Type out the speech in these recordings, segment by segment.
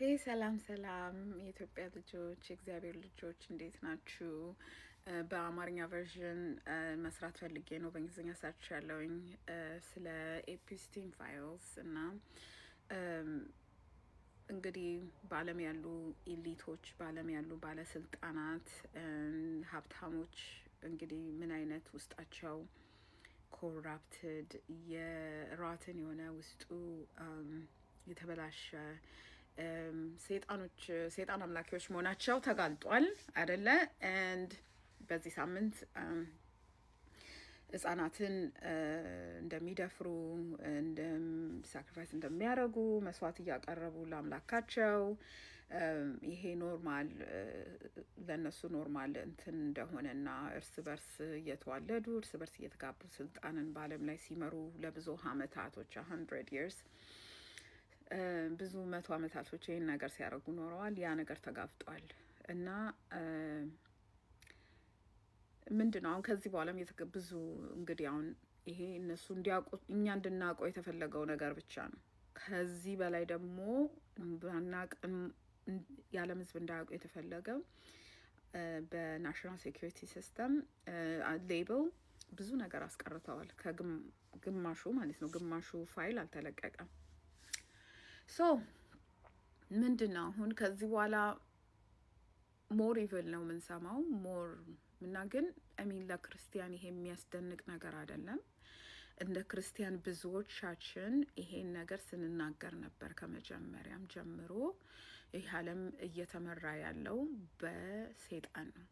Hey ሰላም ሰላም፣ የኢትዮጵያ ልጆች፣ የእግዚአብሔር ልጆች፣ እንዴት ናችሁ? በአማርኛ version መስራት ፈልጌ ነው። በእንግሊዝኛ ሰርቻለሁኝ ስለ Epstein files። እና እንግዲህ በዓለም ያሉ elite ኦች፣ በዓለም ያሉ ባለስልጣናት፣ ሀብታሞች እንግዲህ ምን አይነት ውስጣቸው corrupted የ rotten የሆነ፣ ውስጡ የተበላሸ ሴጣኖች፣ ሴጣን አምላኪዎች መሆናቸው ተጋልጧል አደለ? And በዚህ ሳምንት ህጻናትን እንደሚደፍሩ፣ sacrifice እንደሚያደርጉ፣ መስዋዕት እያቀረቡ ለአምላካቸው፣ ይሄ normal ለእነሱ normal እንትን እንደሆነና እርስ በርስ እየተዋለዱ፣ እርስ በርስ እየተጋቡ ስልጣንን በዓለም ላይ ሲመሩ ለብዙ አመታቶች፣ 100 years፣ ብዙ መቶ አመታቶች ይህን ነገር ሲያደርጉ ኖረዋል። ያ ነገር ተጋልጧል። እና ምንድን ነው አሁን ከዚህ በኋላም ብዙ እንግዲህ አሁን ይሄ እነሱ እንዲያውቁ፣ እኛ እንድናውቀው የተፈለገው ነገር ብቻ ነው። ከዚህ በላይ ደግሞ ባናቅ፣ የዓለም ሕዝብ እንዳያውቁ የተፈለገው በ national security system label ብዙ ነገር አስቀርተዋል። ከግማሹ ማለት ነው፣ ግማሹ ፋይል አልተለቀቀም። So ምንድን ነው አሁን ከዚህ በኋላ more evil ነው የምንሰማው more። እና ግን I mean ለክርስቲያን ይሄ የሚያስደንቅ ነገር አይደለም። እንደ ክርስቲያን ብዙዎቻችን ይሄን ነገር ስንናገር ነበር ከመጀመሪያም ጀምሮ። ይህ ዓለም እየተመራ ያለው በሴጣን ነው።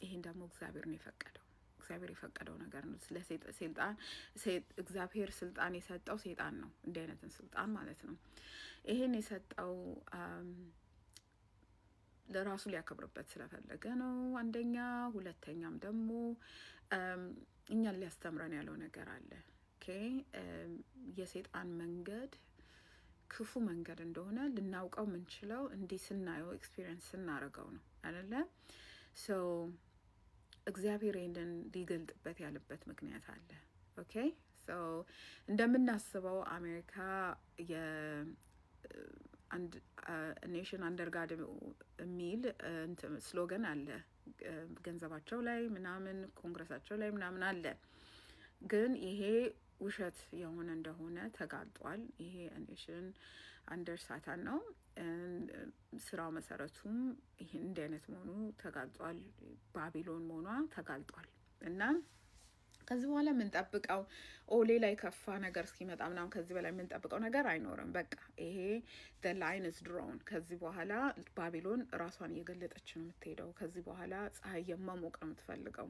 ይሄን ደግሞ እግዚአብሔር ነው የፈቀደው። እግዚአብሔር የፈቀደው ነገር ነው። ስለ ስልጣን እግዚአብሔር ስልጣን የሰጠው ሴጣን ነው። እንዲህ አይነትን ስልጣን ማለት ነው። ይሄን የሰጠው ለራሱ ሊያከብርበት ስለፈለገ ነው አንደኛ። ሁለተኛም ደግሞ እኛን ሊያስተምረን ያለው ነገር አለ። Okay፣ የሴጣን መንገድ ክፉ መንገድ እንደሆነ ልናውቀው የምንችለው እንዲህ ስናየው፣ experience ስናደርገው ነው አይደለ? So እግዚአብሔር ይህንን ሊገልጥበት ያለበት ምክንያት አለ። Okay፣ so እንደምናስበው አሜሪካ የአንድ nation under God የሚል slogan አለ፣ ገንዘባቸው ላይ ምናምን፣ ኮንግረሳቸው ላይ ምናምን አለ። ግን ይሄ ውሸት የሆነ እንደሆነ ተጋልጧል። ይሄ nation under Satan ነው። ስራው መሰረቱም ይህ እንዲህ አይነት መሆኑ ተጋልጧል። ባቢሎን መሆኗ ተጋልጧል። እና ከዚህ በኋላ የምንጠብቀው ሌላ የከፋ ነገር እስኪመጣ ምናምን ከዚህ በላይ የምንጠብቀው ነገር አይኖርም። በቃ ይሄ the line is drawn። ከዚህ በኋላ ባቢሎን ራሷን እየገለጠች ነው የምትሄደው። ከዚህ በኋላ ፀሐይ የመሞቅ ነው የምትፈልገው።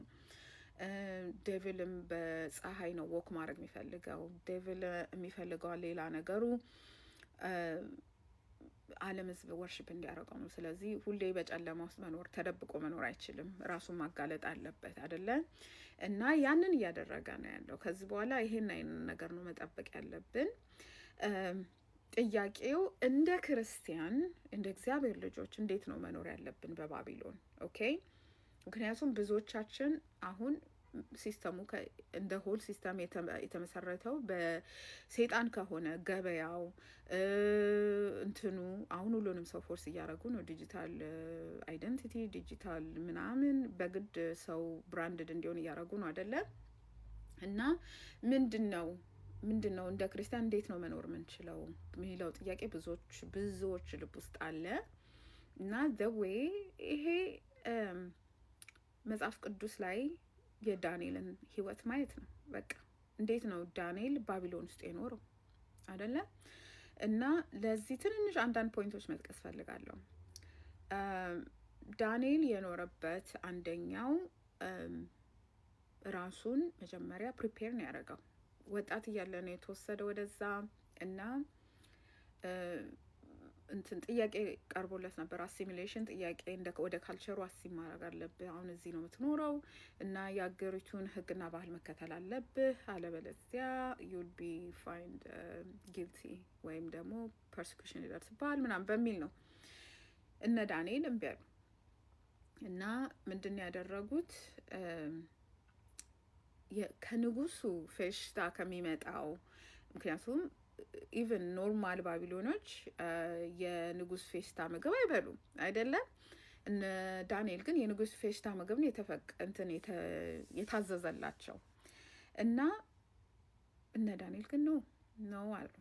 Devil ም በፀሐይ ነው walk ማድረግ የሚፈልገው። Devil የሚፈልገው ሌላ ነገሩ ዓለም ህዝብ worship እንዲያደርገው ነው። ስለዚህ ሁሌ በጨለማ ውስጥ መኖር፣ ተደብቆ መኖር አይችልም። ራሱን ማጋለጥ አለበት አደለ? እና ያንን እያደረገ ነው ያለው። ከዚህ በኋላ ይሄን አይነት ነገር ነው መጠበቅ ያለብን። ጥያቄው እንደ ክርስቲያን፣ እንደ እግዚአብሔር ልጆች እንዴት ነው መኖር ያለብን በባቢሎን? Okay፣ ምክንያቱም ብዙዎቻችን አሁን system ኡ እንደ whole system የተመሰረተው በሴጣን ከሆነ፣ ገበያው እንትኑ አሁን ሁሉንም ሰው force እያደረጉ ነው። Digital identity፣ digital ምናምን በግድ ሰው branded እንዲሆን እያደረጉ ነው አደለ? እና ምንድን ነው እንደ ክርስቲያን እንዴት ነው መኖር የምንችለው የሚለው ጥያቄ ብዙዎች ብዙዎች ልብ ውስጥ አለ። እና the way ይሄ መጽሐፍ ቅዱስ ላይ የዳንኤልን ህይወት ማየት ነው። በቃ እንዴት ነው ዳንኤል ባቢሎን ውስጥ የኖረው አደለ? እና ለዚህ ትንንሽ አንዳንድ point ኦች መጥቀስ ፈልጋለሁ። ዳንኤል የኖረበት አንደኛው ራሱን መጀመሪያ prepare ነው ያደረገው። ወጣት እያለ ነው የተወሰደ ወደዛ። እና እንትን ጥያቄ ቀርቦለት ነበር። Assimilation ጥያቄ፣ እንደ ወደ culture ኡ assimilate ማድረግ አለብህ። አሁን እዚህ ነው የምትኖረው እና የአገሪቱን ሕግና ባህል መከተል አለብህ፣ አለበለዚያ you'll be find guilty ወይም ደግሞ persecution ይደርስብሃል ምናምን በሚል ነው። እነ ዳንኤል እምቢ አሉ። እና ምንድን ነው ያደረጉት? ከንጉሱ ፌሽታ ከሚመጣው፣ ምክንያቱም Even normal ባቢሎኖች የንጉስ ፌሽታ ምግብ አይበሉም አይደለም። እነ ዳንኤል ግን የንጉስ ፌሽታ ምግብ ነው እንትን የታዘዘላቸው እና እነ ዳንኤል ግን no, no አሉ።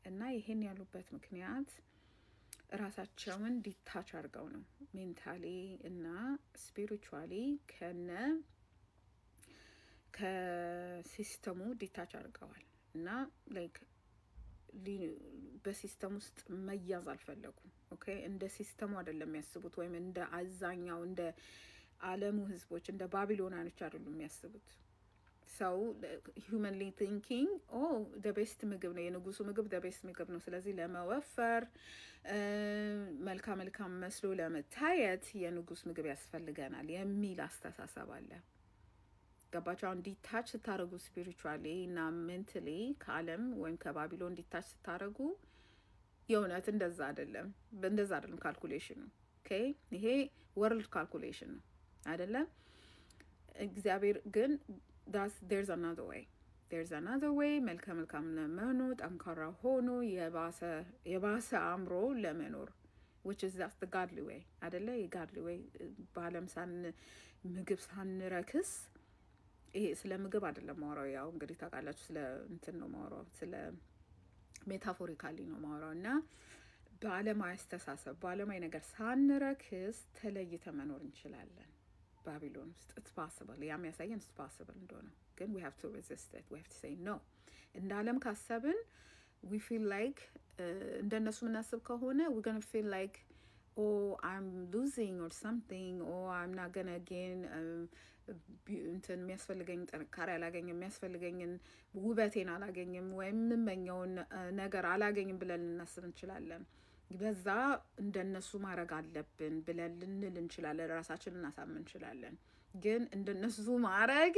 እና ይሄን ያሉበት ምክንያት ራሳቸውን detach አድርገው ነው፣ mentally እና spiritually ከ system ኡ detach አድርገዋል እና like በ system ውስጥ መያዝ አልፈለጉም። Okay፣ እንደ system ኡ አይደለም የሚያስቡት፣ ወይም እንደ አዛኛው እንደ ዓለሙ ህዝቦች እንደ ባቢሎናኖች አይደሉም የሚያስቡት። ሰው humanly thinking, oh, the best ምግብ ነው፣ የንጉሱ ምግብ the best ምግብ ነው። ስለዚህ ለመወፈር፣ መልካም መልካም መስሎ ለመታየት የንጉስ ምግብ ያስፈልገናል የሚል አስተሳሰብ አለ። ገባችሁ? አሁን detach ስታደረጉ spiritually እና mentally ከዓለም ወይም ከባቢሎን detach ስታደረጉ የእውነት እንደዛ አይደለም፣ እንደዛ አይደለም calculation ኑ። Okay፣ ይሄ world calculation ነው አይደለም። እግዚአብሔር ግን there's another way, there's another way። መልከ መልካም ለመኖር፣ ጠንካራ ሆኖ የባሰ አእምሮ ለመኖር፣ which is that's the godly way አደለ? የ godly way በአለም ምግብ ሳንረክስ። ይሄ ስለ ምግብ አይደለም ማውራው። ያው እንግዲህ ታውቃላችሁ፣ ስለ እንትን ነው ማውራው፣ ስለ metaphorically ነው ማውራው። እና በአለማዊ አስተሳሰብ፣ በአለማዊ ነገር ሳንረክስ ተለይተን መኖር እንችላለን። ባቢሎን ውስጥ it's possible። ያ የሚያሳየን it's possible እንደሆነ፣ ግን we have to resist it, we have to say no። እንደ ዓለም ካሰብን we feel like እንደነሱ የምናስብ ከሆነ we gonna feel like, oh, I'm losing or something, or I'm not gonna gain እንትን፣ የሚያስፈልገኝ ጥንካሬ አላገኝም፣ የሚያስፈልገኝን ውበቴን አላገኝም፣ ወይም የምመኘውን ነገር አላገኝም ብለን ልናስብ እንችላለን። በዛ እንደነሱ ማድረግ አለብን ብለን ልንል እንችላለን፣ ራሳችንን ልናሳምን እንችላለን። ግን እንደነሱ ማድረግ፣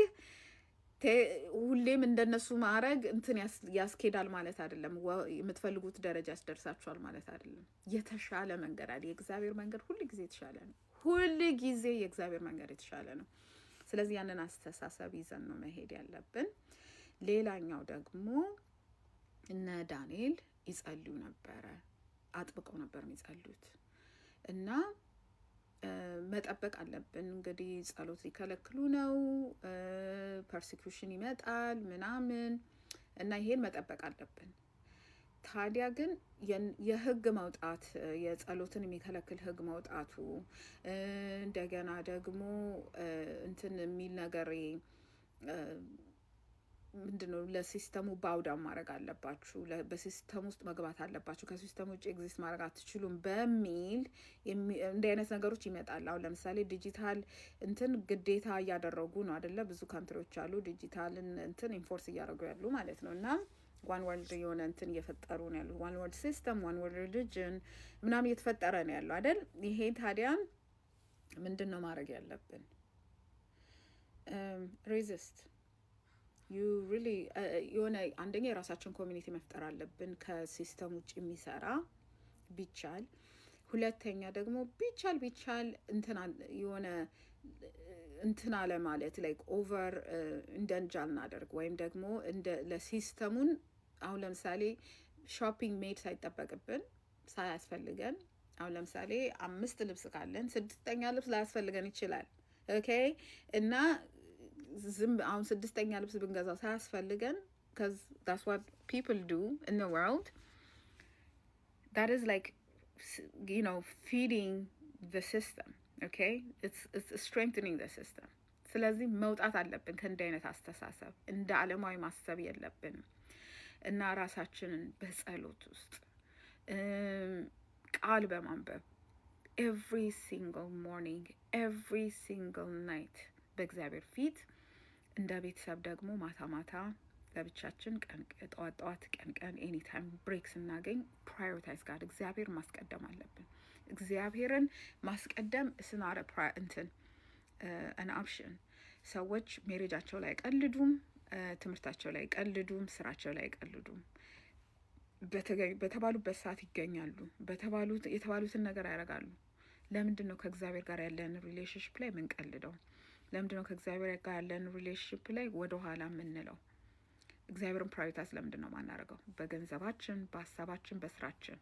ሁሌም እንደነሱ ማድረግ እንትን ያስኬዳል ማለት አይደለም። የምትፈልጉት ደረጃ ያስደርሳችኋል ማለት አይደለም። የተሻለ መንገድ አለ። የእግዚአብሔር መንገድ ሁል ጊዜ የተሻለ ነው። ሁል ጊዜ የእግዚአብሔር መንገድ የተሻለ ነው። ስለዚህ ያንን አስተሳሰብ ይዘን ነው መሄድ ያለብን። ሌላኛው ደግሞ እነ ዳንኤል ይጸልዩ ነበረ፣ አጥብቀው ነበር የሚጸልዩት እና መጠበቅ አለብን። እንግዲህ ጸሎት ሊከለክሉ ነው፣ persecution ይመጣል ምናምን እና ይሄን መጠበቅ አለብን። ታዲያ ግን የህግ መውጣት፣ የጸሎትን የሚከለክል ህግ መውጣቱ፣ እንደገና ደግሞ እንትን የሚል ነገር ምንድን ነው፣ ለ system ኡ bow down ማድረግ አለባችሁ፣ በ system ውስጥ መግባት አለባችሁ፣ ከ system ውጭ exist ማድረግ አትችሉም በሚል እንዲህ አይነት ነገሮች ይመጣል። አሁን ለምሳሌ ዲጂታል እንትን ግዴታ እያደረጉ ነው አደለ? ብዙ country ዎች አሉ ዲጂታልን እንትን enforce እያደረጉ ያሉ ማለት ነው። እና one world የሆነ እንትን እየፈጠሩ ነው ያሉ፣ one world system፣ one world religion ምናምን እየተፈጠረ ነው ያለው አይደል? ይሄ ታዲያ ምንድን ነው ማድረግ ያለብን? Resist, you really የሆነ አንደኛ የራሳችን community መፍጠር አለብን ከ system ውጭ የሚሰራ ቢቻል፣ ሁለተኛ ደግሞ ቢቻል ቢቻል እንትና የሆነ እንትን አለ ማለት like over indulge አናደርግ ወይም ደግሞ እንደ ለ system ኡን አሁን ለምሳሌ shopping መሄድ ሳይጠበቅብን፣ ሳያስፈልገን፣ አሁን ለምሳሌ አምስት ልብስ ካለን ስድስተኛ ልብስ ላያስፈልገን ይችላል። Okay፣ እና ዝም አሁን ስድስተኛ ልብስ ብንገዛ ሳያስፈልገን, 'cause that's what people do in the world, that is like feeding the system, okay? It's strengthening the system። ስለዚህ መውጣት አለብን ከእንዲህ አይነት አስተሳሰብ። እንደ ዓለማዊ ማሰብ የለብንም እና ራሳችንን በጸሎት ውስጥ፣ ቃል በማንበብ፣ every single morning, every single night በእግዚአብሔር ፊት፣ እንደ ቤተሰብ ደግሞ ማታ ማታ ለብቻችን፣ ቀን ጠዋት ጠዋት፣ ቀን ቀን anytime break ስናገኝ prioritize God፣ እግዚአብሔር ማስቀደም አለብን። እግዚአብሔርን ማስቀደም ስናረ እንትን an option። ሰዎች marriage ኣቸው ላይ አይቀልዱም፣ ትምህርታቸው ላይ አይቀልዱም፣ ስራቸው ላይ አይቀልዱም። በተባሉበት ሰዓት ይገኛሉ። በተባሉት የተባሉትን ነገር ያደርጋሉ። ለምንድን ነው ከእግዚአብሔር ጋር ያለን relationship ላይ የምንቀልደው? ለምንድን ነው ከእግዚአብሔር ጋር ያለን relationship ላይ ወደ ኋላ የምንለው? እግዚአብሔርን prioritize ለምንድን ነው ማናደርገው? በገንዘባችን፣ በሀሳባችን፣ በስራችን፣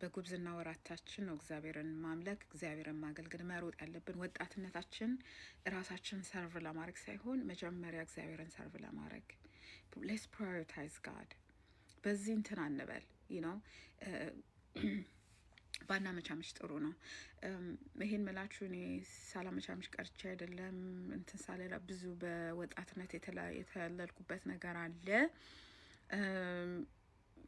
በጉብዝና ወራታችን ነው እግዚአብሔርን ማምለክ፣ እግዚአብሔርን ማገልገል፣ መሮጥ ያለብን። ወጣትነታችን ራሳችን serve ለማድረግ ሳይሆን መጀመሪያ እግዚአብሔርን serve ለማድረግ። Let's prioritize God። በዚህ እንትን አንበል፣ ባናመቻምች ጥሩ ነው። ይሄን ምላችሁ እኔ ሳላመቻምች ቀርቼ አይደለም። እንትን ሳልል ብዙ በወጣትነት የተለልኩበት ነገር አለ።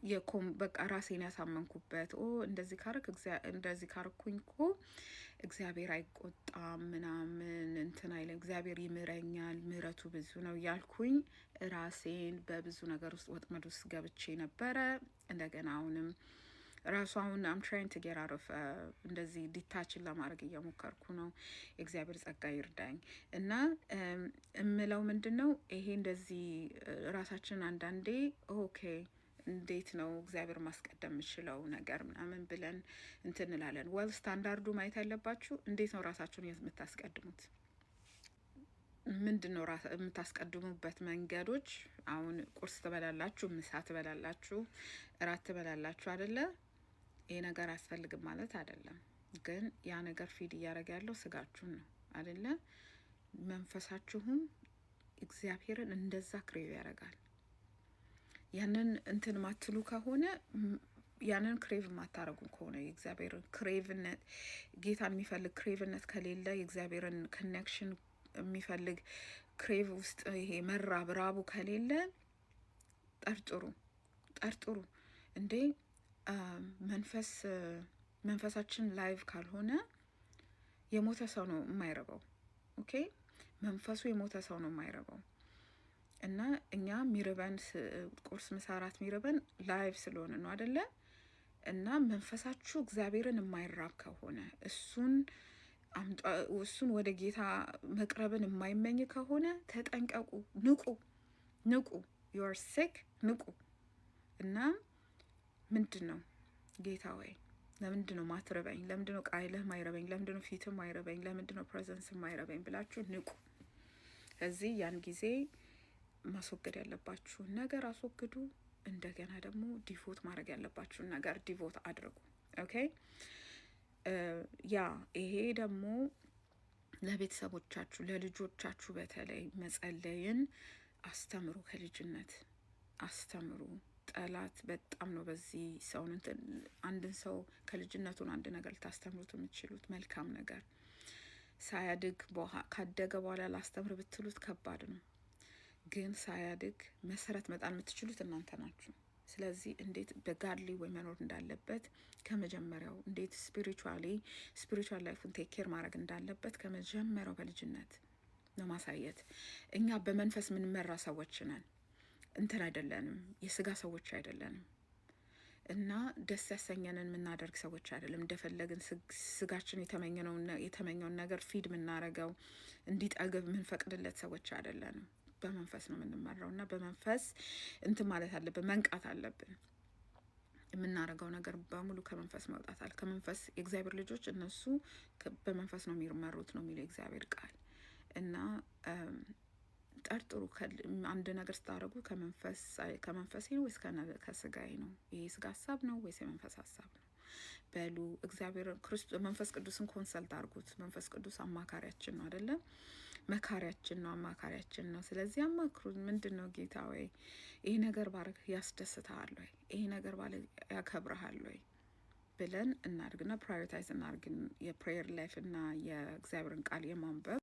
የኮም በቃ ራሴን ያሳመንኩበት፣ ኦ እንደዚህ ካረክ፣ እንደዚህ ካረኩኝ እኮ እግዚአብሔር አይቆጣም ምናምን እንትን አይልም፣ እግዚአብሔር ይምረኛል፣ ምሕረቱ ብዙ ነው እያልኩኝ ራሴን በብዙ ነገር ውስጥ ወጥመድ ውስጥ ገብቼ ነበረ። እንደገና አሁንም ራሱ አሁን I'm trying to get out of፣ እንደዚህ detach ን ለማድረግ እየሞከርኩ ነው። የእግዚአብሔር ጸጋ ይርዳኝ። እና እምለው ምንድን ነው፣ ይሄ እንደዚህ ራሳችንን አንዳንዴ okay እንዴት ነው እግዚአብሔር ማስቀደም የምችለው ነገር ምናምን ብለን እንትን እንላለን። Well, standard ኡ ማየት ያለባችሁ እንዴት ነው ራሳችሁን የምታስቀድሙት? ምንድን ነው የምታስቀድሙበት መንገዶች? አሁን ቁርስ ትበላላችሁ፣ ምሳ ትበላላችሁ፣ እራት ትበላላችሁ አደለ? ይሄ ነገር አያስፈልግም ማለት አይደለም፣ ግን ያ ነገር feed እያደረገ ያለው ስጋችሁን ነው አደለ? መንፈሳችሁም እግዚአብሔርን እንደዛ crave ያደርጋል። ያንን እንትን ማትሉ ከሆነ፣ ያንን crave የማታረጉ ከሆነ፣ የእግዚአብሔርን crave ነት፣ ጌታን የሚፈልግ crave ነት ከሌለ፣ የእግዚአብሔርን connection የሚፈልግ crave ውስጥ ይሄ መራብ ራቡ ከሌለ ጠርጥሩ፣ ጠርጥሩ እንዴ። መንፈሳችን live ካልሆነ የሞተ ሰው ነው የማይረበው። Okay፣ መንፈሱ የሞተ ሰው ነው የማይረበው። እና እኛ ሚርበን ቁርስ፣ ምሳ፣ እራት ሚርበን live ስለሆነ ነው አደለ? እና መንፈሳችሁ እግዚአብሔርን የማይራብ ከሆነ፣ እሱን ወደ ጌታ መቅረብን የማይመኝ ከሆነ ተጠንቀቁ፣ ንቁ፣ ንቁ። You're sick፣ ንቁ። እና ምንድን ነው ጌታ ወይ ለምንድን ነው ማትርበኝ? ለምንድን ነው ቃልህ ማይረበኝ? ለምንድን ነው ፊትህ ማይረበኝ? ለምንድን ነው presence ማይረበኝ ብላችሁ ንቁ። እዚህ ያን ጊዜ ማስወገድ ያለባችሁን ነገር አስወግዱ። እንደገና ደግሞ devote ማድረግ ያለባችሁን ነገር devote አድርጉ። Okay፣ yeah፣ ይሄ ደግሞ ለቤተሰቦቻችሁ፣ ለልጆቻችሁ በተለይ መጸለይን አስተምሩ፣ ከልጅነት አስተምሩ። ጠላት በጣም ነው በዚህ ሰውን እንትን፣ አንድን ሰው ከልጅነቱን አንድ ነገር ልታስተምሩት የምትችሉት መልካም ነገር ሳያድግ፣ ካደገ በኋላ ላስተምር ብትሉት ከባድ ነው። ግን ሳያድግ መሰረት መጣል የምትችሉት እናንተ ናችሁ። ስለዚህ እንዴት በ godly way መኖር እንዳለበት ከመጀመሪያው፣ እንዴት spiritual life ኡን take care ማድረግ እንዳለበት ከመጀመሪያው በልጅነት ነው ማሳየት። እኛ በመንፈስ የምንመራ ሰዎች ነን፣ እንትን አይደለንም፣ የስጋ ሰዎች አይደለንም። እና ደስ ያሰኘንን የምናደርግ ሰዎች አይደለም። እንደፈለግን ስጋችን የተመኘውን ነገር feed የምናደርገው፣ እንዲጠግብ የምንፈቅድለት ሰዎች አይደለንም። በመንፈስ ነው የምንመራው እና በመንፈስ እንትን ማለት አለብን፣ መንቃት አለብን። የምናደርገው ነገር በሙሉ ከመንፈስ መውጣት አለ። ከመንፈስ፣ የእግዚአብሔር ልጆች እነሱ በመንፈስ ነው የሚመሩት ነው የሚለው የእግዚአብሔር ቃል። እና ጠርጥሩ። አንድ ነገር ስታደርጉ ከመንፈሴ ነው ወይስ ከስጋዬ ነው? ይሄ የስጋ ሀሳብ ነው ወይስ የመንፈስ ሀሳብ ነው? በሉ እግዚአብሔር መንፈስ ቅዱስን consult አድርጉት። መንፈስ ቅዱስ አማካሪያችን ነው አይደለም? መካሪያችን ነው፣ አማካሪያችን ነው። ስለዚህ አማክሩት። ምንድን ነው ጌታ ወይ ይሄ ነገር ባረግ ያስደስትሃል ወይ? ይሄ ነገር ባረግ ያከብረሃል ወይ ብለን እናድርግና prioritize እናድርግን የ prayer life እና የእግዚአብሔርን ቃል የማንበብ።